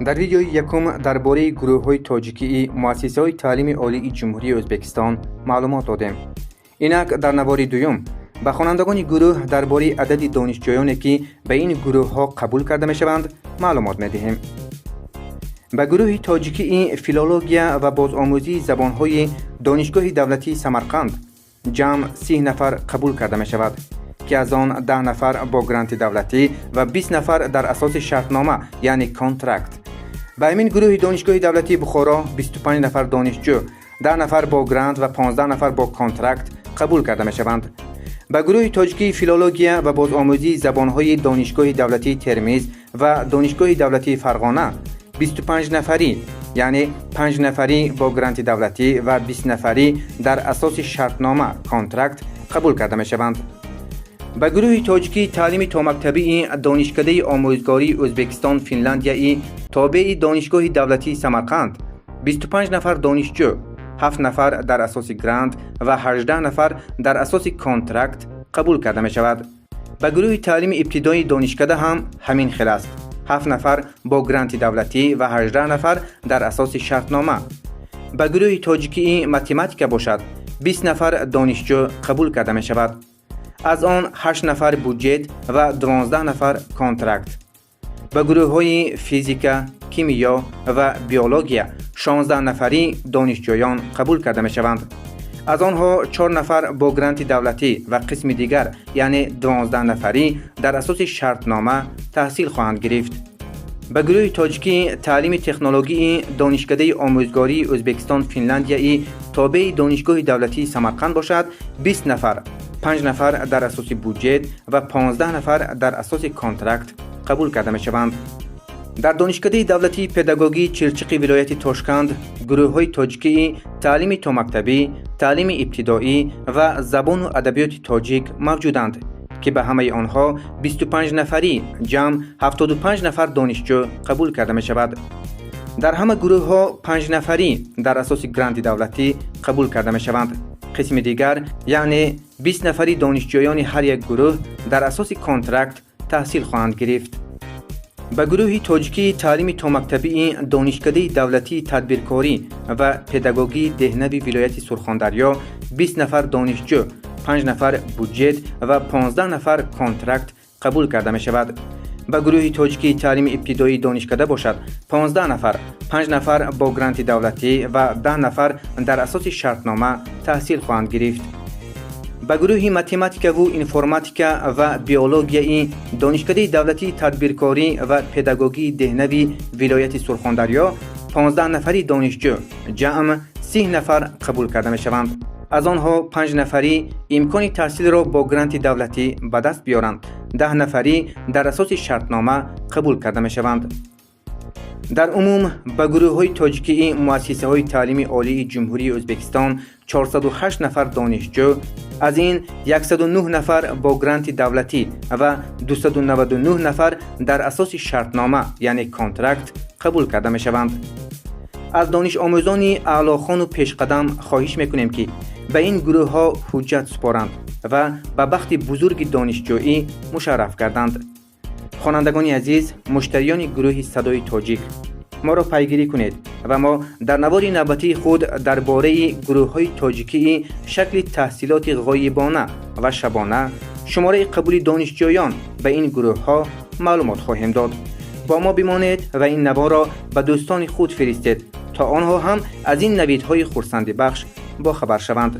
Дар видеои якум дар бораи гурӯҳҳои тоҷикии муассисаҳои таълими олии Ҷумҳурии Ӯзбекистон маълумот додем. Инак, дар навори дуюм ба хонандагони гурӯҳ дар бораи адади донишҷӯёне, ки ба ин гурӯҳҳо қабул карда мешаванд, маълумот медиҳем. Ба гурӯҳи тоҷикии филология ва бозомӯзии забонҳои Донишгоҳи давлатии Самарқанд ҷамъ 30 нафар қабул карда мешавад, ки аз он 10 нафар бо гранти давлатӣ ва 20 нафар дар асоси шартнома, яъне контракт. Ба ҳамин гурӯҳи Донишгоҳи давлатии Бухоро 25 нафар донишҷӯ, 10 нафар бо грант ва 15 нафар бо контракт қабул карда мешаванд. Ба гурӯҳи тоҷикии филология ва бозомӯзии забонҳои Донишгоҳи давлатии Термиз ва Донишгоҳи давлатии Фарғона 25 нафарӣ, яъне 5 нафарӣ бо гранти давлатӣ ва 20 нафарӣ дар асоси шартнома, контракт қабул карда мешаванд. Ба гурӯҳи тоҷикии таълими томактабии Донишкадаи омӯзгории Ӯзбекистон Финляндияи тобеи Донишгоҳи давлатии Самарқанд 25 нафар донишҷӯ, 7 нафар дар асоси грант ва 18 нафар дар асоси контракт қабул карда мешавад. Ба гурӯҳи таълими ибтидоии донишкада ҳам ҳамин хел аст: 7 нафар бо гранти давлатӣ ва 18 нафар дар асоси шартнома. Ба гурӯҳи тоҷикии математика бошад, 20 нафар донишҷӯ қабул карда мешавад, аз он 8 нафар буҷет ва 12 нафар контракт. Ба гурӯҳҳои физика, кимиё ва биология 16 нафарӣ донишҷӯён қабул карда мешаванд. Аз онҳо 4 нафар бо гранти давлатӣ ва қисми дигар, яъне 12 нафарӣ, дар асоси шартнома таҳсил хоҳанд гирифт. Ба гурӯҳи тоҷикии таълими технологии Донишкадаи омӯзгории Ӯзбекистон Финляндияи тобеи Донишгоҳи давлатии Самарқанд бошад, 20 нафар, 5 нафар дар асоси буҷет ва 15 нафар дар асоси контракт қабул карда мешаванд. Дар Донишкадаи давлатии педагогии Чирчиқи вилояти Тошканд гурӯҳҳои тоҷикии таълими томактабӣ, таълими ибтидоӣ ва забону адабиёти тоҷик мавҷуданд, ки ба ҳамаи онҳо 25 нафарӣ, ҷамъ 75 нафар донишҷӯ қабул карда мешавад. Дар ҳама гурӯҳҳо 5 нафарӣ дар асоси гранти давлатӣ қабул карда мешаванд. Қисми дигар, яъне 20 нафари донишҷӯёни ҳар як гурӯҳ, дар асоси контракт таҳсил хоҳанд гирифт. Ба гурӯҳи тоҷикии таълими томактабии Донишкадаи давлатии тадбиркорӣ ва педагогии Деҳнави вилояти Сурхондарё 20 нафар донишҷӯ, 5 нафар буҷет ва 15 нафар контракт қабул карда мешавад. Ба гурӯҳи тоҷикии таълими ибтидоии донишкада бошад, 15 нафар, 5 нафар бо гранти давлатӣ ва 10 нафар дар асоси шартнома таҳсил хоҳанд гирифт. Ба гурӯҳи математикаву информатика ва биологияи Донишкадаи давлатии тадбиркорӣ ва педагогии Деҳнави вилояти Сурхондарё 15 нафари донишҷӯ, ҷамъ 30 нафар қабул карда мешаванд. Аз онҳо 5 нафарӣ имкони таҳсилро бо гранти давлатӣ ба даст биёранд, 10 нафарӣ дар асоси шартнома қабул карда мешаванд. Дар умум ба гурӯҳҳои тоҷикии муассисаҳои таълими олии Ҷумҳурии Ӯзбекистон 408 нафар донишҷӯ, аз ин 109 нафар бо гранти давлатӣ ва 299 нафар дар асоси шартнома, яъне контракт, қабул карда мешаванд. Аз донишомӯзони аълохону пешқадам хоҳиш мекунем, ки ба ин гурӯҳҳо ҳуҷҷат супоранд ва ба бахти бузурги донишҷӯӣ мушарраф гарданд. Хонандагони азиз, муштариёни гурӯҳи «Садои тоҷик», моро пайгирӣ кунед ва мо дар навори навбатии худ дар бораи гурӯҳҳои тоҷикии шакли таҳсилоти ғоибона ва шабона, шумораи қабули донишҷӯён ба ин гурӯҳҳо маълумот хоҳем дод. Бо мо бимонед ва ин наворро ба дӯстони худ фиристед, то онҳо ҳам аз ин навидҳои хурсандибахш бохабар шаванд.